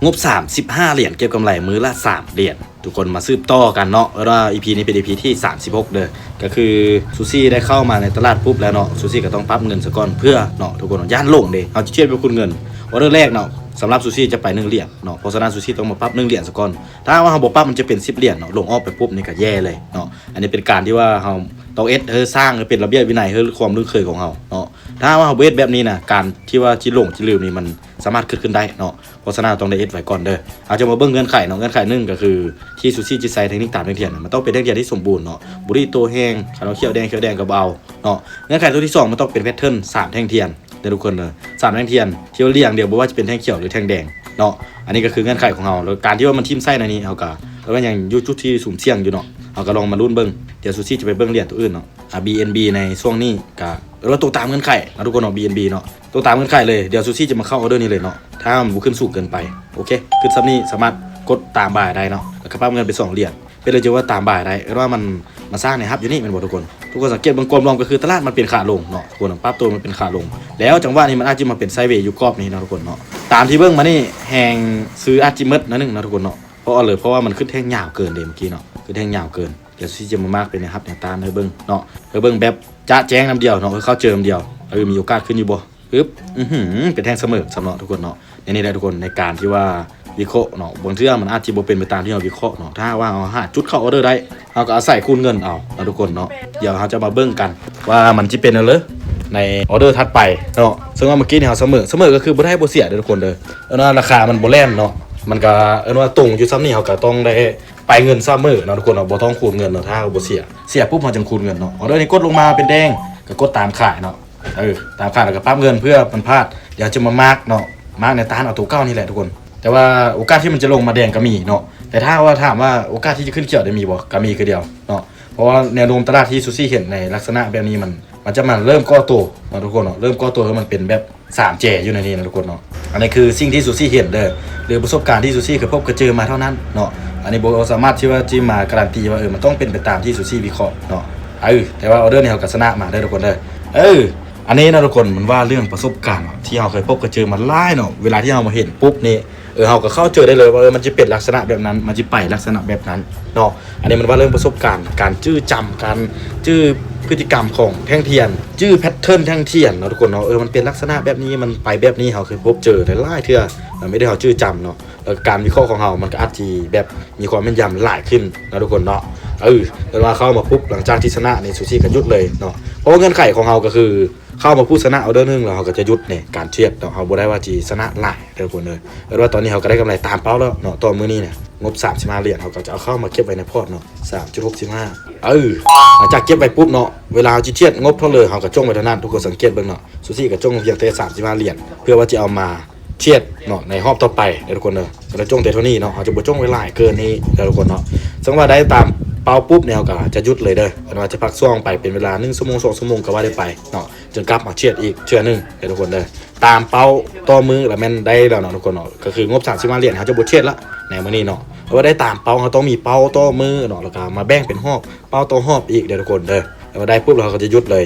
ງົບສາມສິບຫ້າຫຼຽນ ເກັບກຳໄລມື້ລະສາມຫຼຽນ. ທຸກຄົນມາສືບຕໍ່ກັນເນາະ ເອີ້ນວ່າອີພີນີ້ເປັນອີພີທີສາມສິບຫົກເດີ. ກໍຄືຊູຊີໄດ້ເຂົ້າມາໃນຕະຫຼາດປຸບແລ້ວເນາະ, ຊູຊີກໍຕ້ອງປັບເງິນສາກ່ອນເພື່ອເນາະ ທຸກຄົນເນາະ, ຢ້ານຫຼົງເດ້. ເຮົາຈະທຽດເປັນຄູນເງິນ. ອໍເດີແລກເນາະ ສຳລັບຊູຊີຈະໄປໜຶ່ງຫຼຽນເນາະ, ເພາະສະນັ້ນຊູຊີຕ້ອງມາປັບໜຶ່ງຫຼຽນສາກ່ອນ. ຖ້າຫາກວ່າເຮົາບໍ່ປັບ ມັນຈະເປັນສິບຫຼຽນເນາະ, ຫຼົງອອກໄປປຸບນີ້ກໍແຍ່ເລີຍເນາະ. ອັນນີ້ເປັນການທີ່ວ່າເຮົາຕ້ອງເຮັດ ເອີ ສ້າງໃຫ້ເປັນລະບຽບວິໄນ ເພື່ອຄວາມຄຸ້ນເຄີຍຂອງເຮົາເນາະ. ຖ້າຫາກວ່າເຮົາບໍ່ເຮັດແບບນີ້ນະ ການທີ່ວ່າຊິຫຼົງຊິລືມນີ້ ມັນສາມາດເກີດຂຶ້ນໄດ້ເນາະ. ເພາະສະນັ້ນຕ້ອງໄດ້ເຮັດໄວ້ກ່ອນເດີ. ເຮົາຈະມາເບິ່ງເງື່ອນໄຂເນາະ. ເງື່ອນໄຂໜຶ່ງກໍຄືທີ່ຊູຊີຈະໃສ່ເທັກນິກຕາມແທ່ງທຽນນະ ມັນຕ້ອງເປັນແທ່ງທຽນທີ່ສົມບູນເນາະ, ບໍ່ໄດ້ໂຕແຫ້ງ. ຄັນວ່າຂຽວແດງ ຂຽວແດງກໍບໍ່ເອົາເນາະ. ເງື່ອນໄຂຕົວທີສອງ ມັນຕ້ອງເປັນແພັດເທີນສາມແທ່ງທຽນເດີທຸກຄົນເດີ, ສາມແທ່ງທຽນທີ່ວ່າລຽງດຽວ ບໍ່ວ່າຈະເປັນແທ່ງຂຽວ ຫຼື ແທ່ງແດງເນາະ. ອັນນີ້ກໍຄືເງື່ອນໄຂຂອງເຮົາ. ແລ້ວການທີ່ວ່າມັນຖິ້ມໃສ່ໃນນີ້ ເຮົາກໍ ແລ້ວມັນຍັງຢູ່ຈຸດທີ່ສຸ່ມສ່ຽງຢູ່ເນາະ. ເຮົາກໍລອງມາລຸ້ນເບິ່ງ. ດຽວຊູຊີຈະໄປເບິ່ງຫຼຽນຕົວອື່ນເນາະ. ອາ ບີເອັນບີ ໃນຊ່ວງນີ້ກໍເອີ້ນວ່າໂຕຕາມເງື່ອນໄຂເນາະ ທຸກຄົນເນາະ, ບີເອັນບີ ເນາະ ໂຕຕາມເງື່ອນໄຂເລີຍ. ດຽວຊູຊີຈະມາເຂົ້າອໍເດີນີ້ເລີຍເນາະ ຖ້າມັນບໍ່ຂຶ້ນສູງເກີນໄປ. ໂອເຄ ຂຶ້ນສ່ຳນີ້ສາມາດກົດຕາມບາຍໄດ້ເນາະ, ແລ້ວກໍປັບເງິນເປັນສອງຫຼຽນ. ເປັນເລີຍ ຈະວ່າຕາມບາຍໄດ້ ເອີ້ນວ່າມັນມາສ້າງໃນຮັບຢູ່ນີ້ແມ່ນບໍ່ທຸກຄົນ? ທຸກຄົນສັງເກດເບິ່ງກວມລວມກໍຄືຕະຫຼາດມັນເປັນຂາລົງເນາະ ທຸກຄົນ, ປັບໂຕມັນເປັນຂາລົງ. ແລ້ວຈັງຫວະນີ້ມັນອາດຈະມາເປັນໄຊເວຢູ່ກອບນີ້ເນາະ ທຸກຄົນເນາະ. ຕາມທີ່ເບິ່ງມານີ້ແຮງຊື້ອາດຈະໝົດໜ້ອຍໜຶ່ງເນາະ ທຸກຄົນເນາະ, ເພາະວ່າເລີຍ ເພາະວ່າມັນຂຶ້ນແທ່ງຍາວເກີນເດ້ ເມື່ອກີ້ເນາະ, ຂຶ້ນແທ່ງຍາວເກີນ. ດຽວຊິຈະມາມາກເປັນແນວຮັບແນວຕ້ານໃຫ້ເບິ່ງເນາະ, ໃຫ້ເບິ່ງແບບຈະແຈ້ງນຳດຽວເນາະ, ເອີ ເຂົ້າເຈີນຳດຽວ. ເອີ ມີໂອກາດຂຶ້ນຢູ່ບໍ່? ອຶບ ອື້ຫື ເປັນແທ່ງສະເໝີຊ້ຳເນາະ ທຸກຄົນເນາະ. ແນວນີ້ແຫຼະທຸກຄົນ ໃນການທີ່ວ່າວິເຄາະເນາະ, ບາງເທື່ອມັນອາດຈະບໍ່ເປັນໄປຕາມທີ່ເຮົາວິເຄາະເນາະ. ຖ້າຫາກວ່າເຮົາຫາຈຸດເຂົ້າອໍເດີໄດ້ ເຮົາກໍອາໄສຄູນເງິນເອົາເນາະ ທຸກຄົນເນາະ. ດຽວເຮົາຈະມາເບິ່ງກັນວ່າມັນຈະເປັນແນວໃດໃນອໍເດີຖັດໄປເນາະ. ເຊິ່ງວ່າເມື່ອກີ້ນີ້ເຮົາສະເໝີ, ສະເໝີກໍຄືບໍ່ໄດ້ບໍ່ເສຍເດີ ທຸກຄົນເດີ. ເອີ້ນວ່າລາຄາມັນບໍ່ແລ່ນເນາະ, ມັນກໍເອີ້ນວ່າຕົງຢູ່ສ່ຳນີ້ ເຮົາກໍຕ້ອງໄດ້ ໄປເງິນສະເໝີເນາະ ທຸກຄົນເນາະ, ບໍ່ຕ້ອງຄູນເງິນເນາະ. ຖ້າເຮົາບໍ່ເສຍ ເສຍປຸບເຮົາຈຶ່ງຄູນເງິນເນາະ. ອໍເດີນີ້ກົດລົງມາເປັນແດງ ກໍກົດຕາມຂາຍເນາະ, ເອີ ຕາມຂາຍ ແລ້ວກໍປັບເງິນເພື່ອມັນພາດ. ດຽວຈະມາມາກເນາະ, ມາກແນວຕ້ານເອົາໂຕເກົ່ານີ້ແຫຼະ ທຸກຄົນ. ແຕ່ວ່າໂອກາດທີ່ມັນຈະລົງມາແດງກໍມີເນາະ, ແຕ່ຖ້າວ່າ ຖາມວ່າໂອກາດທີ່ຈະຂຶ້ນຂຽວໄດ້ມີບໍ່? ກໍມີຄືດຽວເນາະ. ເພາະວ່າແນວໂນ້ມຕະຫຼາດທີ່ຊູຊີເຫັນໃນລັກສະນະແບບນີ້ ມັນ ມັນຈະມາເລີ່ມກໍ່ໂຕເນາະ ທຸກຄົນເນາະ, ເລີ່ມກໍ່ໂຕໃຫ້ມັນເປັນແບບ ສາມແຈຢູ່ໃນນີ້ນະ ທຸກຄົນເນາະ. ອັນນີ້ຄືສິ່ງທີ່ຊູຊີເຫັນເດີ ຫຼືປະສົບການທີ່ຊູຊີເຄີຍພົບເຄີຍເຈີມາເທົ່ານັ້ນເນາະ. ອັນນີ້ບໍ່ສາມາດທີ່ວ່າຊິມາກາຣັນຕີວ່າ ເອີ ມັນຕ້ອງເປັນໄປຕາມທີ່ຊູຊີວິເຄາະເນາະ. ເອີ ແຕ່ວ່າອໍເດີນີ້ເຮົາກໍຊະນະມາເດີ ທຸກຄົນເດີ. ເອີ ອັນນີ້ນະ ທຸກຄົນ ມັນວ່າເລື່ອງປະສົບການເນາະ ທີ່ເຮົາເຄີຍພົບເຄີຍເຈີມາຫຼາຍເນາະ. ເວລາທີ່ເຮົາມາເຫັນປຸບນີ້ ເອີ ເຮົາກໍເຂົ້າໃຈໄດ້ເລີຍວ່າ ເອີ ມັນຈະເປັນລັກສະນະແບບນັ້ນ ມັນຈະໄປລັກສະນະແບບນັ້ນເນາະ. ອັນນີ້ມັນວ່າເລື່ອງປະສົບການ ການຈື່ຈຳ ການຈື່ພຶດຕິກຳຂອງແທ່ງທຽນ ຈື່ແພັດເທີນແທ່ງທຽນເນາະ ທຸກຄົນເນາະ. ເອີ ມັນເປັນລັກສະນະແບບນີ້ ມັນໄປແບບນີ້ ເຮົາເຄີຍພົບເຈີໄດ້ຫຼາຍເທື່ອ ມັນເຮັດໃຫ້ເຮົາຈື່ຈຳເນາະ. ແລ້ວການວິເຄາະຂອງເຮົາ ມັນກໍອາດຊິແບບມີຄວາມແມ່ນຢຳຫຼາຍຂຶ້ນເນາະ ທຸກຄົນເນາະ. ເອີ ແຕ່ວ່າເຂົ້າມາປຸບ ຫຼັງຈາກທີ່ຊະນະນີ້ ຊູຊີກໍຢຸດເລີຍເນາະ. ເພາະວ່າເງື່ອນໄຂຂອງເຮົາກໍຄື ເຂົ້າມາພຸ້ນຊະນະອໍເດີໜຶ່ງແລ້ວ ເຮົາກໍຈະຢຸດໃນການເທຣດເນາະ, ເຮົາບໍ່ໄດ້ວ່າຊິຊະນະຫຼາຍເດີ ທຸກຄົນເອີຍ. ເອີ້ນວ່າຕອນນີ້ເຮົາກໍໄດ້ກຳໄລຕາມເປົ້າແລ້ວເນາະ, ຕໍ່ມື້ນີ້ນະ ງົບສາມສິບຫ້າຫຼຽນ ເຮົາກໍຈະເອົາເຂົ້າມາເກັບໄວ້ໃນພອດເນາະ ສາມຈຸດຫົກສິບຫ້າ. ເອີ ຫຼັງຈາກເກັບໄວ້ປຸບເນາະ ເວລາເຮົາຊິເທຣດງົບເທົ່າເລີ ເຮົາກໍຈົ່ງໄວ້ເທົ່ານັ້ນ. ທຸກຄົນສັງເກດເບິ່ງເນາະ, ຊູຊີກໍຈົ່ງພຽງແຕ່ສາມສິບຫ້າຫຼຽນ ເພື່ອວ່າຈະເອົາມາ ເທຣດເນາະ ໃນຮອບຕໍ່ໄປເດີ ທຸກຄົນເດີ. ສຳລັບຈົ່ງແຕ່ເທົ່ານີ້ເນາະ, ເຮົາຈະບໍ່ຈົ່ງໄວ້ຫຼາຍເກີນນີ້ເດີ ທຸກຄົນເນາະ. ເຊິ່ງວ່າໄດ້ຕາມເປົ້າປຸບນີ້ ເຮົາກໍຈະຢຸດເລີຍເດີ, ເພິ່ນວ່າຈະພັກຊ່ວງໄປເປັນເວລາໜຶ່ງຊົ່ວໂມງ ສອງຊົ່ວໂມງ ກໍວ່າໄດ້ໄປເນາະ, ຈຶ່ງກັບມາເທຣດອີກເທື່ອໜຶ່ງເດີ ທຸກຄົນເດີ. ຕາມເປົ້າຕໍ່ມື້ລະແມ່ນໄດ້ແລ້ວເນາະ ທຸກຄົນເນາະ, ກໍຄືງົບສາມສິບຫ້າຫຼຽນ ເຮົາຈະບໍ່ເທຣດລະໃນມື້ນີ້ເນາະ. ເພາະວ່າໄດ້ຕາມເປົ້າ ເຮົາຕ້ອງມີເປົ້າຕໍ່ມື້ເນາະ, ແລ້ວກໍມາແບ່ງເປັນຮອບ ເປົ້າຕໍ່ຮອບອີກເດີ ທຸກຄົນເດີ. ແລ້ວວ່າໄດ້ປຸບແລ້ວ ເຮົາກໍຈະຢຸດເລີຍ